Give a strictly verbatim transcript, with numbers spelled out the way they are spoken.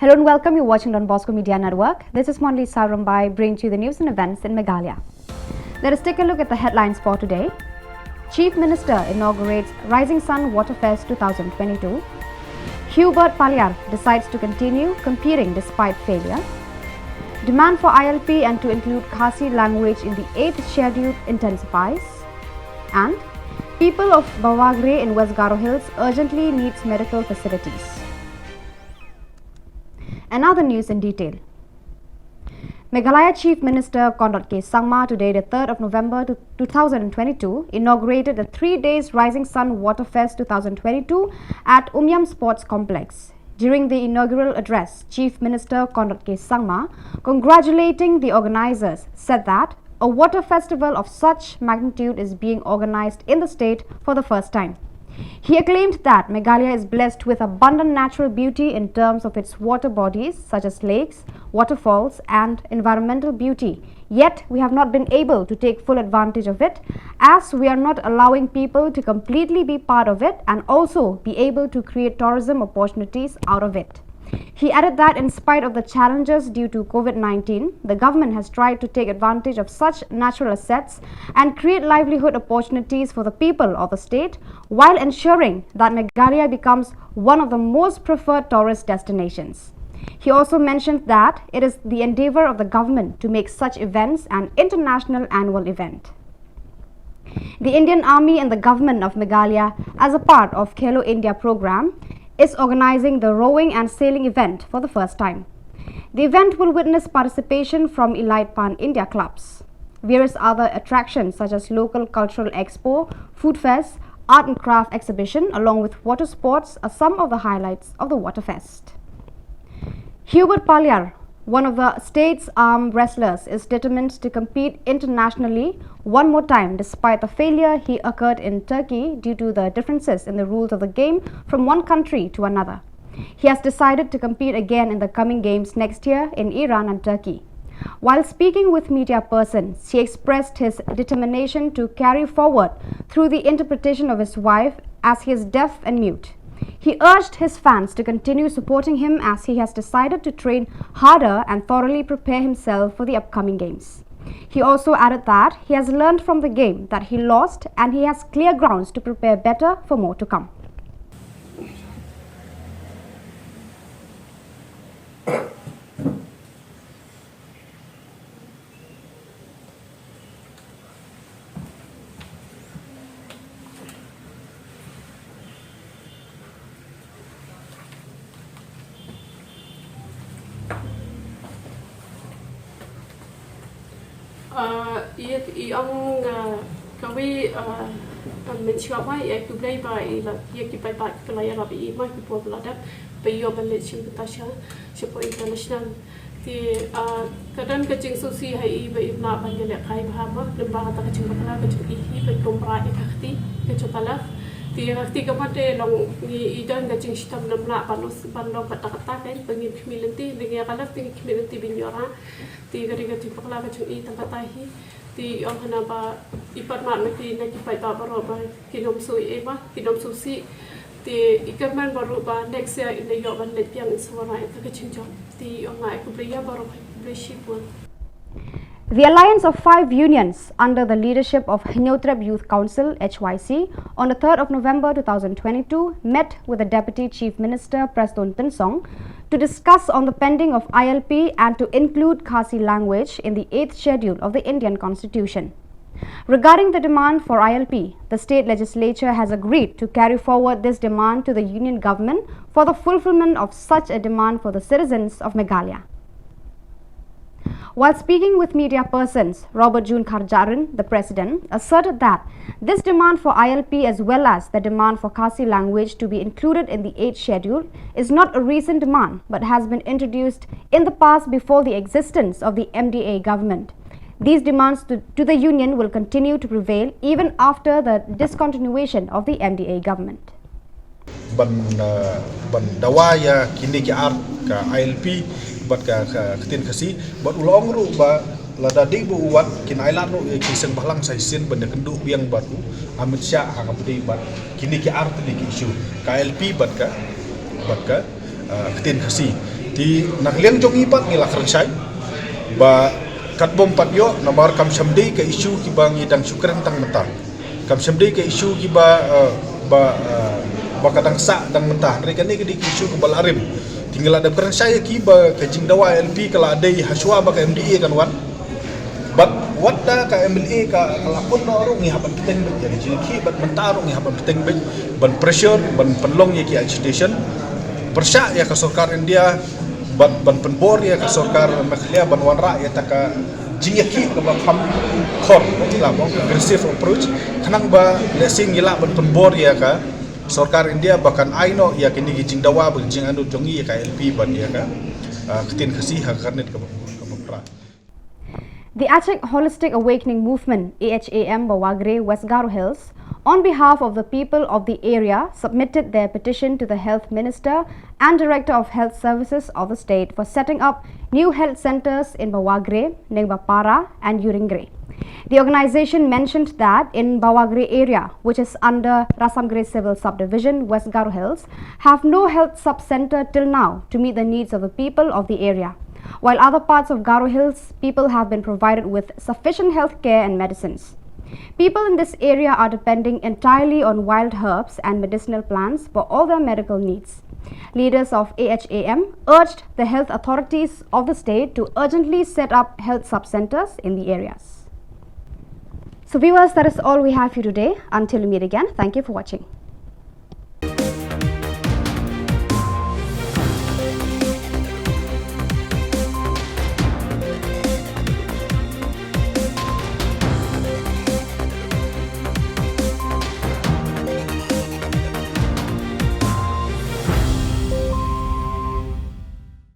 Hello and welcome. You're watching Don Bosco Media Network. This is Monli Sarumbai bringing to you the news and events in Meghalaya. Let us take a look at the headlines for today. Chief Minister inaugurates Rising Sun Waterfest two thousand twenty-two. Hubert Paliar decides to continue competing despite failure. Demand for I L P and to include Khasi language in the eighth schedule intensifies. And people of Bawagre in West Garo Hills urgently needs medical facilities. And now the news in detail. Meghalaya Chief Minister Conrad K Sangma today, the third of November two thousand twenty-two, inaugurated the three days Rising Sun Waterfest two thousand twenty-two at Umiam Sports Complex. During the inaugural address, Chief Minister Conrad K Sangma, congratulating the organizers, said that a water festival of such magnitude is being organized in the state for the first time. He acclaimed that Meghalaya is blessed with abundant natural beauty in terms of its water bodies such as lakes, waterfalls, and environmental beauty. Yet, we have not been able to take full advantage of it, as we are not allowing people to completely be part of it and also be able to create tourism opportunities out of it. He added that in spite of the challenges due to COVID nineteen, the government has tried to take advantage of such natural assets and create livelihood opportunities for the people of the state while ensuring that Meghalaya becomes one of the most preferred tourist destinations. He also mentioned that it is the endeavor of the government to make such events an international annual event. The Indian Army and the government of Meghalaya, as a part of Khelo India program, is organizing the rowing and sailing event for the first time. The event will witness participation from elite pan-India clubs. Various other attractions such as local cultural expo, food fest, art and craft exhibition along with water sports are some of the highlights of the Waterfest. Hubert Paliar, one of the state's arm wrestlers, is determined to compete internationally one more time despite the failure he occurred in Turkey due to the differences in the rules of the game from one country to another. He has decided to compete again in the coming games next year in Iran and Turkey. While speaking with media persons, he expressed his determination to carry forward through the interpretation of his wife, as he is deaf and mute. He urged his fans to continue supporting him as he has decided to train harder and thoroughly prepare himself for the upcoming games. He also added that he has learned from the game that he lost and he has clear grounds to prepare better for more to come. Ah, ïa, i ong, ah, kawei, ah, ah, mynshuwa ba ïa khublei ba i la, ïa ki paidbah ki la ïarap ïa i ma ki por ba la dep ba i ïoh ban leit sha kata sha, sha por international. Te, ah, ka don ka jingsngewsih ha i ba im lah ban ïalehkai bha mo, lyngba kata ka jingbakla ka jong i hi ba i kum bra ïa ka kti ka jong ka left. Te ïa ka kti ka mut te long i, i don ka jingshitom, ym lah ban, ban long kata kata, kan, ba ngin khmih lynti, te ïa ka left te ngin khmih lynti ban ïoh rah. Te ka dei ka jingbakla ka jong i tang kata hi. Te i ong hana ba i pan ma na ki, na ki paidbah baroh ba kin ym shu ïa i ba kin ym shu sih. Te i kyrmen baroh ba next year in da ïoh ban leit biang in sa wanrah ïa ka jingjop. Te i ong nga ai khublei ïa baroh, khublei shibun. The Alliance of Five Unions, under the leadership of Hynñiewtrep Youth Council, H Y C, on the third of November two thousand twenty-two, met with the Deputy Chief Minister Prestone Tynsong to discuss on the pending of I L P and to include Khasi language in the eighth schedule of the Indian Constitution. Regarding the demand for I L P, the state legislature has agreed to carry forward this demand to the union government for the fulfillment of such a demand for the citizens of Meghalaya. While speaking with media persons, Robert June Kharjahrin, the president, asserted that this demand for I L P as well as the demand for Khasi language to be included in the eighth schedule is not a recent demand but has been introduced in the past before the existence of the M D A government. These demands to, to the union will continue to prevail even after the discontinuation of the M D A government. Ban, uh, ban dawa ïa kine ki ar, ka I L P bad ka, ka ktien Khasi, bad u la ong ruh ba lada dei ba u wad kin ailad ruh ïa ki seng bhalang sa shisien ban ïakynduh biang bad u Amit Shah ha kaba ïadei bad kine ki ar tylli ki issue, ka I L P bad ka, bad ka, uh, ktien Khasi. Te na ka liang jong ngi pat ngi la kren shai ba katba ym pat ïoh namar kam shym dei ka issue kiba ngi dang shu kren tang mynta. Kam shym dei ka issue kiba eh, ba eh, ba ka dang sah dang mynta. Hynrei kane ka dei ka issue kaba la rim. Te ngi la dep kren shai ïa ki ba ka jingdawa I L P ka la dei hashwa ba ka M D A kan wan. Bad wat da ka M L A ka la pun noh ruh ngi hap ban bteng beit ïa ka jingïakhih, bad mynta ruh ngi hap ban bteng beit ban pressure, ban pynlong ïa ki agitation. Pyrshah ïa ka sorkar India bad ban pynbor ïa ka sorkar Meghalaya ban wanrah ïa ta ka jingïakhih kaba kham khor, la bong aggressive approach, khnang ba lehse ngi lah ban pynbor ïa ka sorkar India ba kan ai noh ïa kine ki jingdawa bad jingangnud jong ngi ïa ka I L P bad ïa ka ah, ktien Khasi ha ka kyrnit kaba kaba pra. The Achik Holistic Awakening Movement, A H A M, Bawagre, West Garo Hills, on behalf of the people of the area, submitted their petition to the Health Minister and Director of Health Services of the state for setting up new health centers in Bawagre, Nengbapara, and Uringre. The organization mentioned that in Bawagre area, which is under Rasamgre Civil Subdivision, West Garo Hills, have no health sub-center till now to meet the needs of the people of the area. While other parts of Garo Hills, people have been provided with sufficient health care and medicines. People in this area are depending entirely on wild herbs and medicinal plants for all their medical needs. Leaders of A H A M urged the health authorities of the state to urgently set up health sub-centers in the areas. So viewers, that is all we have for you today. Until we meet again, thank you for watching.